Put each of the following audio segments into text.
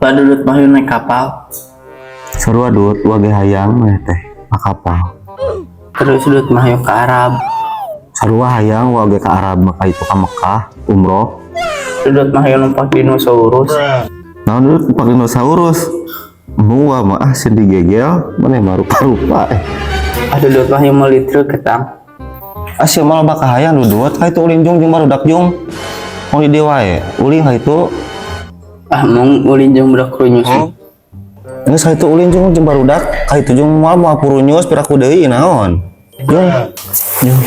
Pak Dudut mah naik kapal. Sarua Dut, wage hayang maneh teh ka kapal. Terus Dudut mah ke Arab. Sarua hayang wage ka Arab maka itu ka Mekah, umroh. Dudut mah numpak dinosaurus. Naon Dut numpak dinosaurus? Mua mah ah sieun digegel, maneh mah rupa-rupa eh. Ah Dudut mah meuli truk ketang. Ah sia mah loba kahayang Dudut, ka itu ulin jung jeung barudak jung. Mau di dieu wae, ulin ka itu. Ah mong ulin jeung budak krunyus. Geus ka itu ulin jung jeung barudak, ka itu jung moal moal purunyus piraku deui naon. Jung. Jung.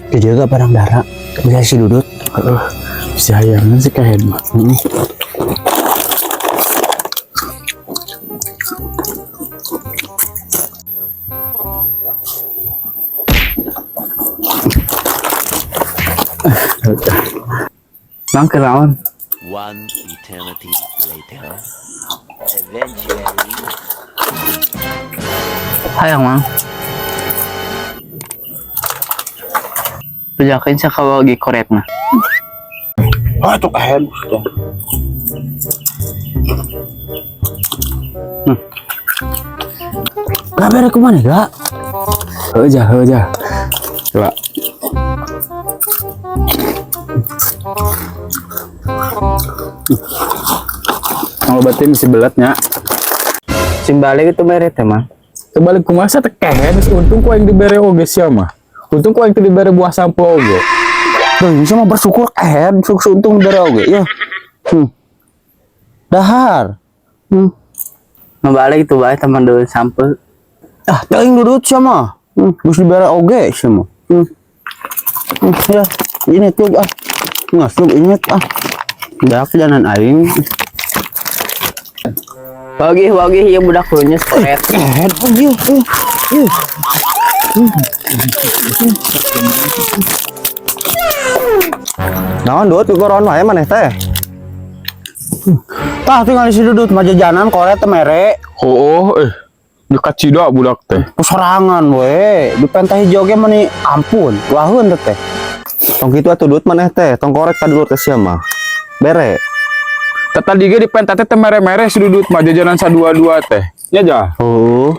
Dijaga parang dara. Bisa si Dudut. Heeh. Si hayangan si kahed mah. Heeh. Bang keraon. One eternity later. Eventually. Hayang mang. Bejakeun sakawagi koretna. Ah, tuh kahed. Gak bere kumana gak? Heuh jah, heuh jah. Coba. Kalau batin si belatnya. Sing balik itu mere teh mang. Terbalik kumaha teh kehed geus untung ku aing dibere oge sia mah. Untung ku aing teu dibere buah sampo oge. Tuh, bisa mah bersyukur kehed, syukur untung dibere oge. Ya. Dahar. Ngebalik itu bae teman deui sampe. Ah, teuing Dudut sia mah. Geus dibere oge sia mah. Ya, ini tuh ah. Ngasup inget ah. Dak jalan aing. Wagih wagih ieu budak krunyus koret. Kehed oh ieu. Ieu. Naon Dut gogoron wae maneh teh? Tah tinggal si Dudut mah jajanan koret teh mere. Oh, eh. Dekat cida budak teh. Sorangan we, dipentah hijau ge meni ampun, waheun teh teh. Tong kitu atuh Dut maneh teh, tong korek ka dulur teh sia mah. Bere. Tata tadi ge dipentah teh mere-mere si Dudut mah jajanan sadua-dua teh. Nya jah. Oh.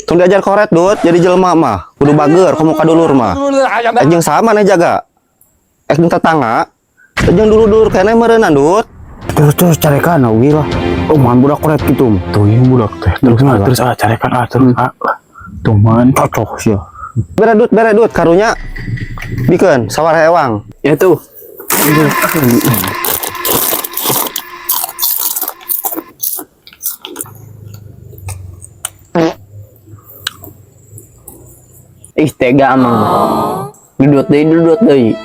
Tong diajar koret Dut, jadi jelema mah. Kudu bager komo ka dulur mah. Jeung saha maneh jaga? Ek jeung tetangga. Jeung dulur-dulur keneh meureunnan Dut. Terus terus carekan oge lah. Oh, man budak koret gitu. Tuh ieu budak teh. Terus ah, terus ah carekan ah terus ah. Tuh man. Cocok sia. Bere Dut karunya. Bikeun sawar ewang. Ya tuh. Ih tega emang. Dudut deui, dudut deui.